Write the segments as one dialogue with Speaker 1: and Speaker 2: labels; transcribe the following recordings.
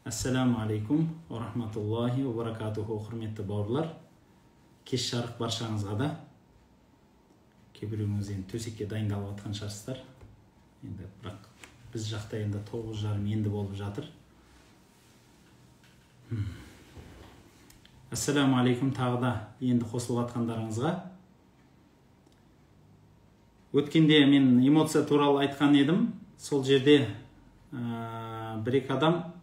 Speaker 1: Ассаламу алейкум уа рахматуллахи уа баракатуху. Құрметті бауырлар, кеш жарық баршаңызға да. Кейбіреуіңіз енді төсекке дайындалып жатқан шығарсыздар. Енді бірақ біз жақта енді 9:30 енді болып жатыр. Ассаламу алейкум тағы да енді қосылып жатқандарыңызға. Өткенде мен эмоция туралы айтқан едім. Сол жерде бір-екі адам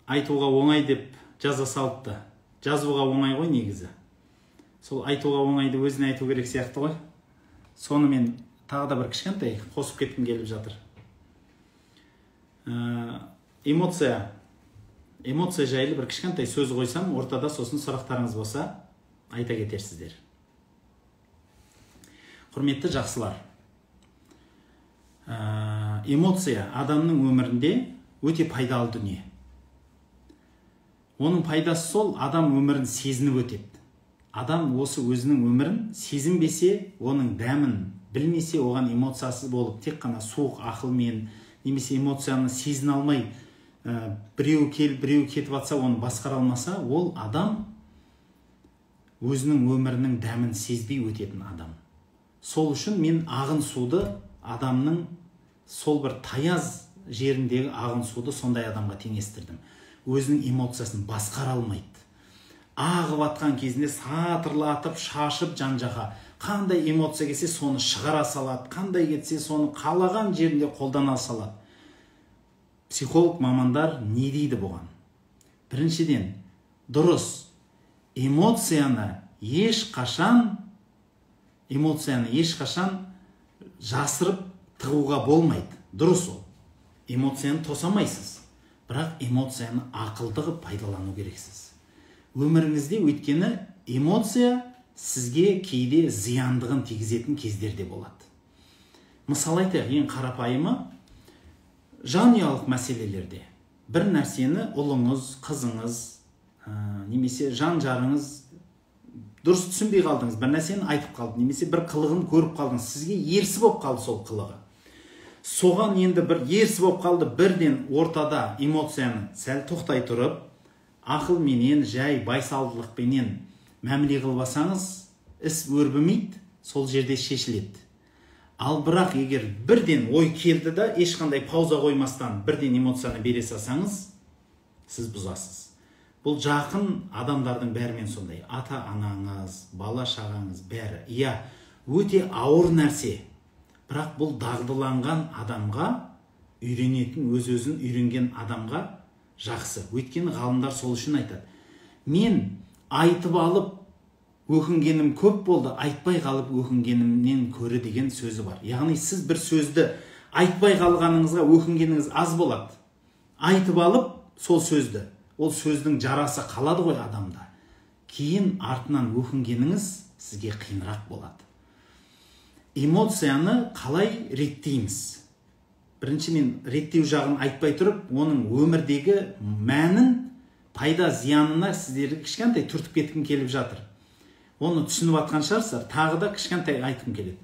Speaker 1: айтуға оңай деп жаза салыпты. Жазуға оңай ғой негізі. Сол айтуға оңайды өзіне айту керек сияқты ғой. Соны мен тағы да бір кішкентай қосып кеткім келіп жатыр. Эмоция жайлы бір кішкентай сөз қойсам, ортада сосын сұрақтарыңыз болса айта кетерсіздер. Құрметті жақсылар, эмоция адамның өмірінде өте пайдалы дүние. Оның пайдасы сол, адам өмірін сезініп өтеді. Адам осы өзінің өмірін сезінбесе, оның дәмін білмесе, оған эмоциясыз болып, тек қана суық ақылмен, немесе эмоцияны сезіне алмай, біреу келіп, біреу кетіп атса, оны басқара алмаса, ол адам өзінің өмірінің дәмін сезбей өтетін адам. Сол үшін мен ағын суды, адамның сол бір таяз жеріндегі ағын суды сондай адамға теңестірдім. Өзінің эмоциясын басқара алмайды. Ағып атқан кезінде сатырлатып, шашып жан-жаққа. Қандай эмоция келсе, соны шығара салады, қандай кетсе, соны қалаған жерінде қолдана салады. Психолог мамандар не дейді бұған? Біріншіден, дұрыс, эмоцияны ешқашан жасырып тығуға болмайды. Дұрыс ол. Эмоцияны тосамайсыз. Бірақ эмоцияны ақылды қылып пайдалану керексіз. Өміріңізде, өйткені эмоция сізге кейде зияндығын тигізетін кездер де болады. Мысал айтайық, ең қарапайымы жанұялық мәселелерде бір нәрсені ұлыңыз, қызыңыз, немесе жан жарыңыз дұрыс түсінбей қалдыңыз, бір нәрсені айтып қалды, немесе бір қылығын көріп қалдыңыз, сізге ерсі болып қалды сол қылығы. Соған енді бір ерсі болып қалды, бірден ортада эмоцияны сәл тоқтай тұрып, ақылменен, жай байсалдылықпенен мәміле қылып алсаңыз, іс өрбімейді, сол жерде шешіледі. Ал бірақ егер бірден ой келді да, ешқандай пауза қоймастан бірден эмоцияны бере салсаңыз, сіз бұзасыз. Бұл жақын адамдардың бәрімен сондай. Ата-анаңыз, бала шағаңыз бәрі. Иә, өте ауыр нәрсе. Бірақ бұл дағдыланған адамға, үйренетін, өз-өзін үйренген адамға жақсы. Өйткені ғалымдар сол үшін айтады. Мен айтып алып өкінгенім көп болды, айтпай қалып өкінгенімнен көрі деген сөзі бар. Яғни сіз бір сөзді айтпай қалғаныңызға өкінгеніңіз аз болады. Айтып алып сол сөзді, ол сөздің жарасы қалады ғой адамда. Кейін артынан өкінгеніңіз сізге қиынырақ болады. Эмоцияны қалай реттейміз? Бірінші мен реттеу жағын айтпай тұрып, оның өмірдегі мәнін, пайда зиянына сіздерге кішкентай түртіп кеткім келіп жатыр. Оны түсініп атқан шығарсыздар, тағы да кішкентай айтқым келеді.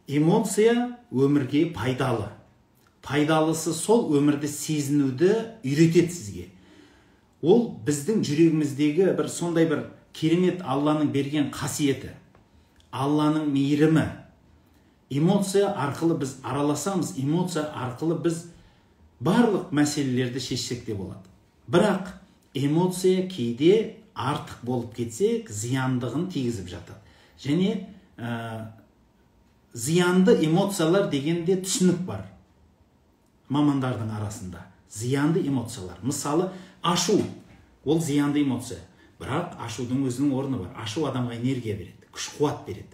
Speaker 1: Эмоция өмірге пайдалы. Пайдалысы сол, өмірді сезінуді үйретеді сізге. Ол біздің жүрегіміздегі бір сондай бір керемет Алланың берген қасиеті, Алланың мейірімі. Эмоция арқылы біз араласамыз, эмоция арқылы біз барлық мәселелерді шешсек те болады. Бірақ эмоция кейде артық болып кетсе, зияндығын тигізіп жатады. Және зиянды эмоциялар дегенде түсінік бар мамандардың арасында. Зиянды эмоциялар. Мысалы, ашу, ол зиянды эмоция. Бірақ ашудың өзінің орны бар. Ашу адамға энергия береді, күш қуат береді.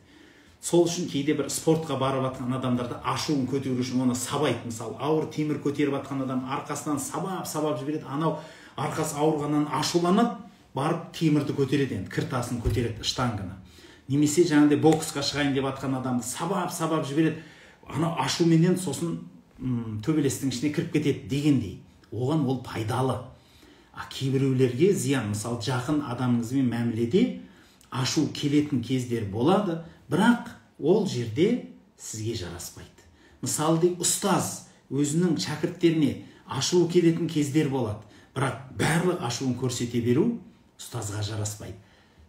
Speaker 1: Сол үшін кейде бір спортқа барып атқан адамдарды ашуын көтеру үшін оны сабайды. Мысалы, ауыр темір көтеріп атқан адам арқасынан сабап жібереді. Анау арқасы ауырғаннан ашуланады, барып темірді көтереді енді, кіртасын көтереді, штанганы. Немесе жаңағыдай боксқа шығайын деп атқан адамды сабап жібереді. Анау ашуменен сосын төбелестің ішіне кіріп кетеді дегендей. Оған ол пайдалы. А кейбіреулерге зиян. Мысалы, жақын адамыңызбен мәміледе ашу келетін кездер болады, бірақ ол жерде сізге жараспайды. Мысалы, ұстаз өзінің шәкірттеріне ашу келетін кездер болады. Бірақ барлық ашуын көрсете беру ұстазға жараспайды.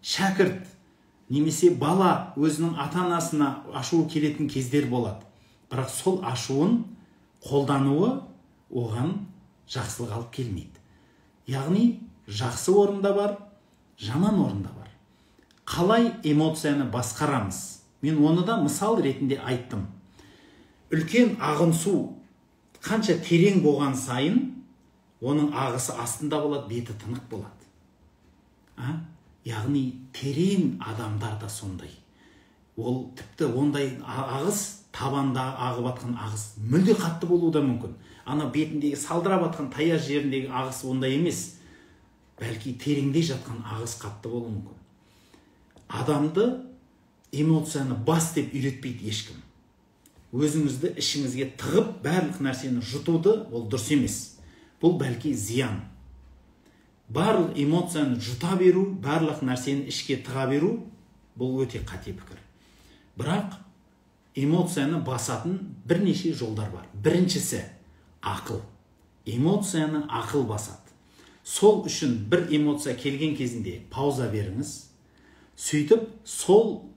Speaker 1: Шәкірт немесе бала өзінің ата-анасына ашуы келетін кездер болады. Бірақ сол ашуын қолдануы оған жақсылық алып келмейді. Яғни жақсы орында бар, жаман орында бар. Қалай эмоцияны басқарамыз? Мен оны да мысал ретінде айттым. Үлкен ағын су қанша терең болған сайын оның ағысы астында болады, беті тынық болады. Яғни терең адамдар да сондай. Ол тіпті ондай ағыс, табанда ағып атқан ағыс мүлде қатты болуы да мүмкін. Ана бетіндегі салдырап атқан таяз жеріндегі ағыс ондай емес. Бәлки тереңде жатқан ағыс қатты болуы мүмкін. Адамды эмоцияны бас деп үйретпейді ешкім. Өзіңізді ішіңізге тығып барлық нәрсені жұтуды ол дұрыс емес. Бұл бәлки зиян. Барлық эмоцияны жұта беру, барлық нәрсені ішке тыға беру бұл өте қате пікір. Бірақ эмоцияны басатын бірнеше жолдар бар. Біріншісі ақыл. Эмоцияны ақыл басады. Сол үшін бір эмоция келген кезінде пауза беріңіз. Сөйтіп сол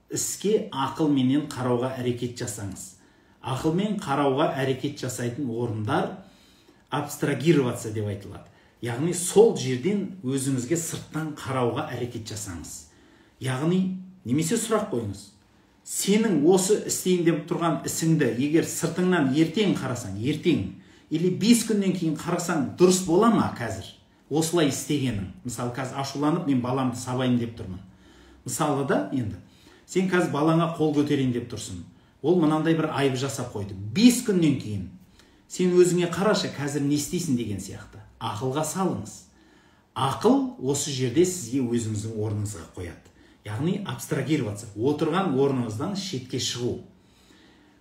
Speaker 1: іске ақылменен қарауға әрекет жасаңыз. Ақылмен қарауға әрекет жасайтын орындар абстрагироваться деп айтылады. Яғни сол жерден өзіңізге сырттан қарауға әрекет жасаңыз. Яғни немесе сұрақ қойыңыз. Сенің осы істейін деп тұрған ісіңді егер сыртыңнан ертең қарасаң, ертең или 5 күннен кейін қарасаң дұрыс бола ма қазір? Осылай істегенің. Мысалы қазір ашуланып мен баламды сабайын деп тұрмын. Мысалы да енді сен қазір балаңа қол көтерейін деп тұрсың. Ол мынандай бір айып жасап қойды. 5 күннен кейін сен өзіңе қарашы, қазір не істейсің деген сияқты. Ақылға салыңыз. Ақыл осы жерде сізге өзіңіздің орныңызға қояды. Яғни абстрагироваться, отырған орныңыздан шетке шығу.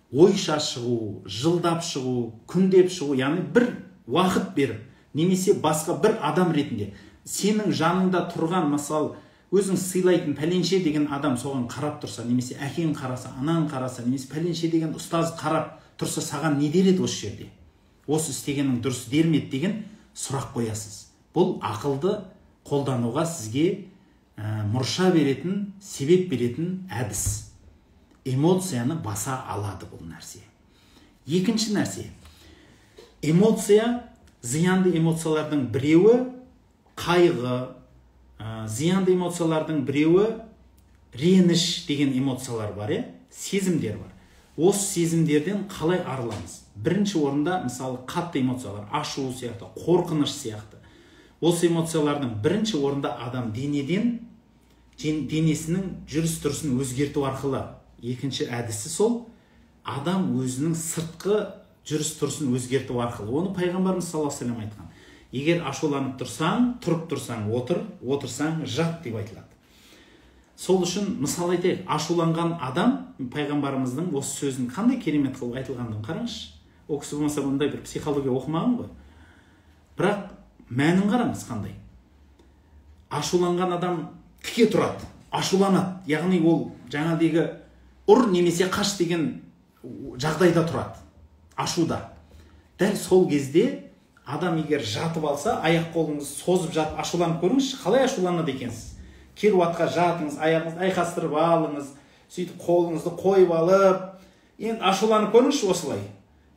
Speaker 1: Ойша шығу, жылдап шығу, күндеп шығу, яғни бір уақыт беріп, немесе басқа бір адам ретінде сенің жаныңда тұрған, мысал, өзің сыйлайтын пәленше деген адам соған қарап тұрса, немесе әкең қараса, анаң қараса, немесе пәленше деген ұстаз қарап тұрса, саған не дер еді осы жерде? Осы істегенің дұрыс дер ме еді деген сұрақ қоясыз. Бұл ақылды қолдануға сізге мұрша беретін, себеп беретін әдіс. Эмоцияны баса алады бұл нәрсе. Екінші нәрсе. Эмоция, зиянды эмоциялардың біреуі қайғы, зиянды эмоциялардың біреуі реніш деген эмоциялар бар, сезімдер бар. Осы сезімдерден қалай арыламыз? Бірінші орында, мысалы, қатты эмоциялар, ашу сияқты, қорқыныш сияқты. Осы эмоциялардың бірінші орында адам денесінің жүріс-тұрысын өзгерту арқылы. Екінші әдісі сол, адам өзінің сыртқы жүріс-тұрысын өзгерту арқылы. Оны пайғамбарымыз саллаллаху алейхи вассалам айтқан. Егер ашуланып тұрсаң, тұрып тұрсаң, отыр, отырсаң, жат деп айтылады. Сол үшін мысал айтайық, ашуланған адам пайғамбарымыздың осы сөзін қандай керемет қылып айтылғандығын қараңызшы. Ол кісі болмаса бұндай бір психология оқымаған ғой. Бірақ мәнін қараңыз қандай. Ашуланған адам тіке тұрады, ашуланады. Яғни ол жаңағыдегі ұр немесе қаш деген жағдайда тұрады, ашуда. Дәл сол кезде адам егер жатып алса, аяқ қолыңызды созып жатып ашуланып көріңізші, қалай ашуланады екенсіз? Керуатқа жатыңыз, аяғыңызды айқастырып алыңыз, сөйтіп қолыңызды қойып алып, енді ашуланып көріңізші осылай.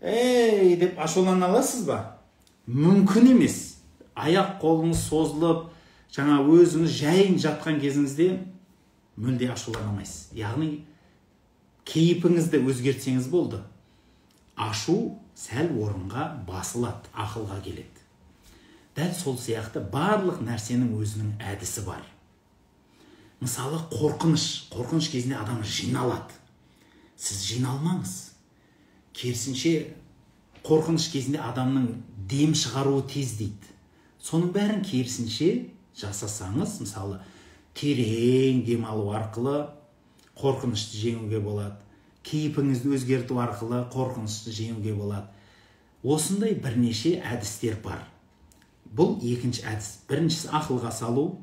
Speaker 1: Ей деп ашулана аласыз ба? Мүмкін емес. Аяқ қолыңыз созылып, жаңа өзіңіз жайын жатқан кезіңізде мүлде ашулана алмайсыз. Яғни кейпіңізді өзгертсеңіз болды. Ашу сәл орынға басылады, ақылға келеді. Дәл сол сияқты барлық нәрсенің өзінің әдісі бар. Мысалы, қорқыныш. Қорқыныш кезінде адам жиналады. Сіз жиналмаңыз. Керісінше, қорқыныш кезінде адамның дем шығаруы тездейді. Соның бәрін керісінше жасасаңыз, мысалы, терең дем алу арқылы қорқынышты жеңуге болады. Кейпіңізді өзгерту арқылы қорқынышты жеңуге болады. Осындай бірнеше әдістер бар. Бұл екінші әдіс. Біріншісі ақылға салу,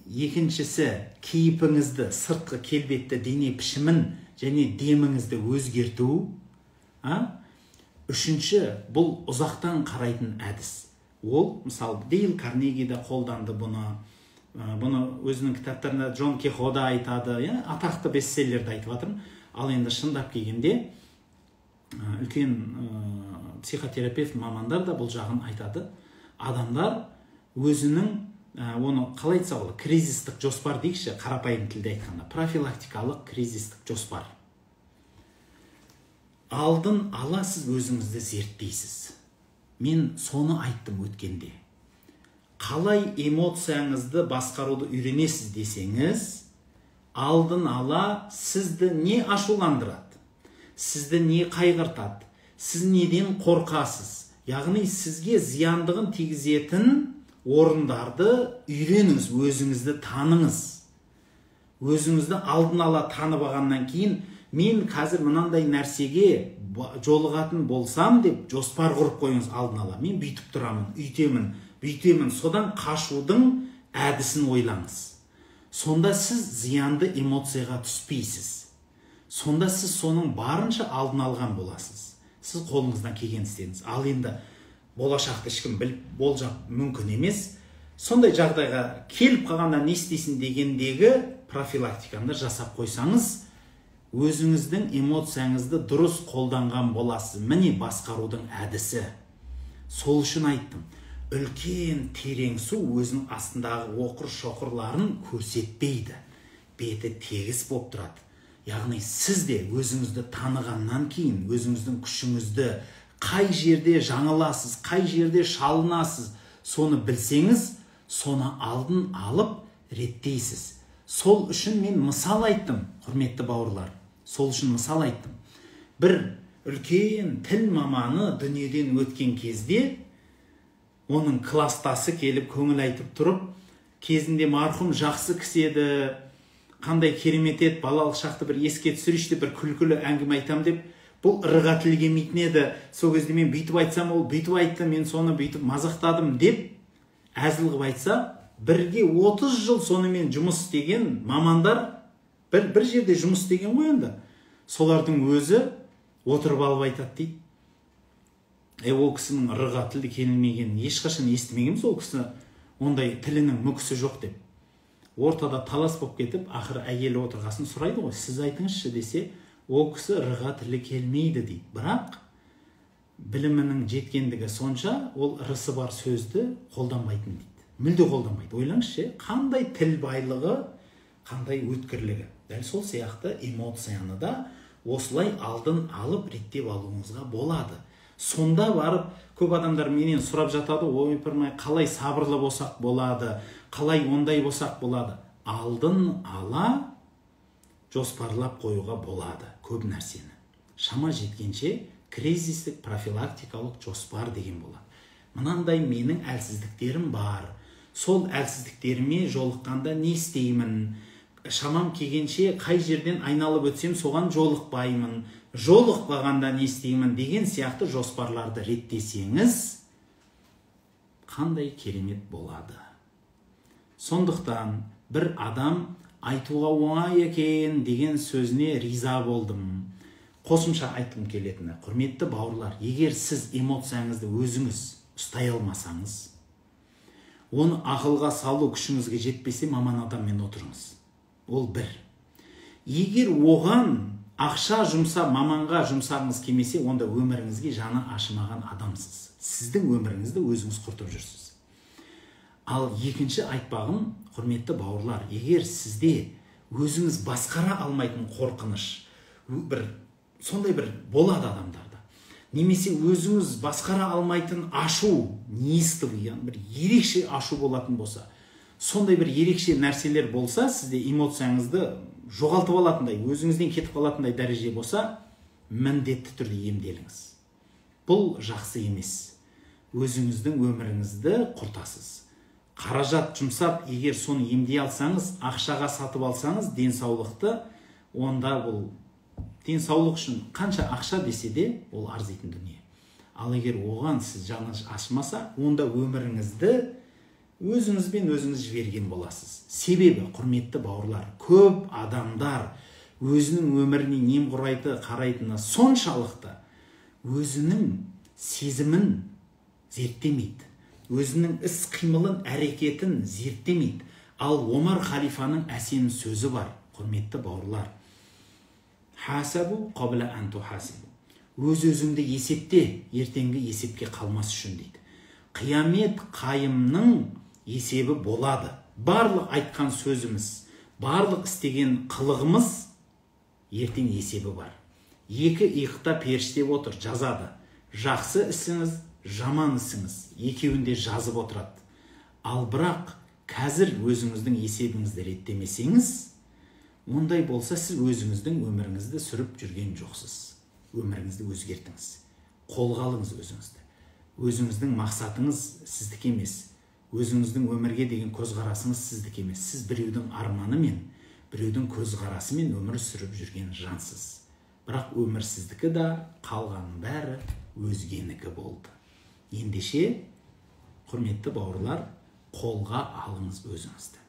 Speaker 1: екіншісі кейпіңізді, сыртқы келбетті, дене пішімін және деміңізді өзгерту. Үшінші, бұл ұзақтан қарайтын әдіс. Ол, мысалы, Дейл Карнеги де қолданды бұны. Бұны өзінің кітаптарында Джон Кехо да айтады, иә, атақты бестселлерді айтып жатырмын. Ал енді шындап келгенде үлкен психотерапевт мамандар да бұл жағын айтады. Адамдар өзінің, оны қалай айтса болады, кризистік жоспар дейікші, қарапайым тілде айтқанда, профилактикалық кризистік жоспар. Алдын ала сіз өзіңізді зерттейсіз. Мен соны айттым өткенде. Қалай эмоцияңызды басқаруды үйренесіз десеңіз, алдын ала сізді не ашуландырады, сізді не қайғыртады, сіз неден қорқасыз, яғни сізге зияндығын тигізетін орындарды үйреніңіз, өзіңізді таныңыз. Өзіңізді алдын ала танып алғаннан кейін, мен қазір мынандай нәрсеге жолығатын болсам деп жоспар құрып қойыңыз алдын ала. Мен бүйтіп тұрамын, үйтемін, бүйтемін, содан қашудың әдісін ойлаңыз. Сонда сіз зиянды эмоцияға түспейсіз. Сонда сіз соның барынша алдын алған боласыз. Сіз қолыңыздан келген істедіңіз. Ал енді болашақты ешкім біліп болжап мүмкін емес. Сондай жағдайға келіп қалғанда не істейсің дегендегі профилактиканы жасап қойсаңыз, өзіңіздің эмоцияңызды дұрыс қолданған боласыз. Міне басқарудың әдісі. Сол үшін айттым. Үлкен терең су өзінің астындағы оқыр-шоқырларын көрсетпейді. Беті тегіс болып тұрады. Яғни сіз де өзіңізді танығаннан кейін, өзіңіздің күшіңізді, қай жерде жаңыласыз, қай жерде шалынасыз, соны білсеңіз, соны алдын алып реттейсіз. Сол үшін мен мысал айттым, құрметті бауырлар. Сол үшін мысал айттым. Бір үлкен тіл маманы дүниеден өткен кезде, оның кластасы келіп көңіл айтып тұрып, кезінде марқұм жақсы кісі еді, қандай керемет еді, балалық шақты бір еске түсірейінші деп бір күлкілі әңгіме айтам деп, бұл ырыға тіл келмейтін еді, сол кезде мен бүйтіп айтсам, ол бүйтіп айтты, мен соны бүйтіп мазақтадым деп әзіл қылып айтса, бірге 30 жыл сонымен жұмыс істеген мамандар, бір жерде жұмыс істеген ғой енді, солардың өзі отырып алып айтады дейді. Ол кісінің ырыға тілі келмегенін ешқашан естімегенбіз, ол кісі ондай тілінің мүкісі жоқ деп. Ортада талас болып кетіп, ақыры әйелі отырғасын сұрайды ғой, сіз айтыңызшы десе, ол кісі ырыға тілі келмейді дейді. Бірақ білімінің жеткендігі сонша, ол ырысы бар сөзді қолданбайтын дейді. Мүлде қолданбайды. Ойлаңызшы, қандай тіл байлығы, қандай өткірлігі. Дәл сол сияқты эмоцияны да осылай алдын алып реттеп алуыңызға болады. Сонда барып көп адамдар менен сұрап жатады, ойпырмай, қалай сабырлы болсақ болады, қалай ондай болсақ болады. Алдын ала жоспарлап қоюға болады көп нәрсені. Шама жеткенше кризистік профилактикалық жоспар деген болады. Мынандай менің әлсіздіктерім бар. Сол әлсіздіктеріме жолыққанда не істеймін? Шамам келгенше қай жерден айналып өтсем соған жолықпаймын. Жолықпағанда не істеймін деген сияқты жоспарларды реттесеңіз, қандай керемет болады. Сондықтан бір адам айтуға оңай екен деген сөзіне риза болдым. Қосымша айтқым келетіні, құрметті бауырлар, егер сіз эмоцияңызды өзіңіз ұстай алмасаңыз, оны ақылға салу күшіңізге жетпесе, маман адаммен отырыңыз. Ол бір. Егер оған ақша жұмса, маманға жұмсағыңыз келмесе, онда өміріңізге жаны ашымаған адамсыз. Сіздің өміріңізді өзіңіз құртып жүрсіз. Ал екінші айтпағым, құрметті бауырлар, егер сізде өзіңіз басқара алмайтын қорқыныш, бір сондай бір болады адамдарда, немесе өзіңіз басқара алмайтын ашу, неистовый, бір ерекше ашу болатын болса, сондай бір ерекше нәрселер болса, сізде эмоцияңызды жоғалтып алатындай, өзіңізден кетіп қалатындай дәреже болса, міндетті түрде емделіңіз. Бұл жақсы емес. Өзіңіздің өміріңізді құртасыз. Қаражат жұмсап, егер соны емдей алсаңыз, ақшаға сатып алсаңыз денсаулықты, онда бұл денсаулық үшін қанша ақша десе де, ол арзитын дүние. Ал егер оған сіз жаны ашымаса, онда өміріңізді өзіңізбен өзіңіз жіберген боласыз. Себебі, құрметті бауырлар, көп адамдар өзінің өміріне немқұрайды қарайтыны соншалықты өзінің сезімін зерттемейді. Өзінің іс қимылын, әрекетін зерттемейді. Ал Омар халифаның әсем сөзі бар, құрметті бауырлар. Хасабу қабла ан тухасибу. Өз өзіңді есепте, ертеңгі есепке қалмас үшін дейді. Қиямет қайымның есебі болады. Барлық айтқан сөзіміз, барлық істеген қылығымыз ертең есебі бар. Екі иықта періште отыр, жазады. Жақсы ісіңіз, жаман ісіңіз, екеуінде жазып отырады. Ал бірақ қазір өзіңіздің есебіңізді реттемесеңіз, ондай болса сіз өзіңіздің өміріңізді сүріп жүрген жоқсыз. Өміріңізді өзгертіңіз. Қолға алыңыз өзіңізді. Өзіңіздің мақсатыңыз сіздікі емес. Өзіңіздің өмірге деген көзқарасыңыз сіздікі емес. Сіз біреудің арманымен, біреудің көзқарасымен өмір сүріп жүрген жансыз. Бірақ өмір сіздікі да, қалғанның бәрі өзгенікі болды. Ендеше, құрметті бауырлар, қолға алыңыз өзіңізді.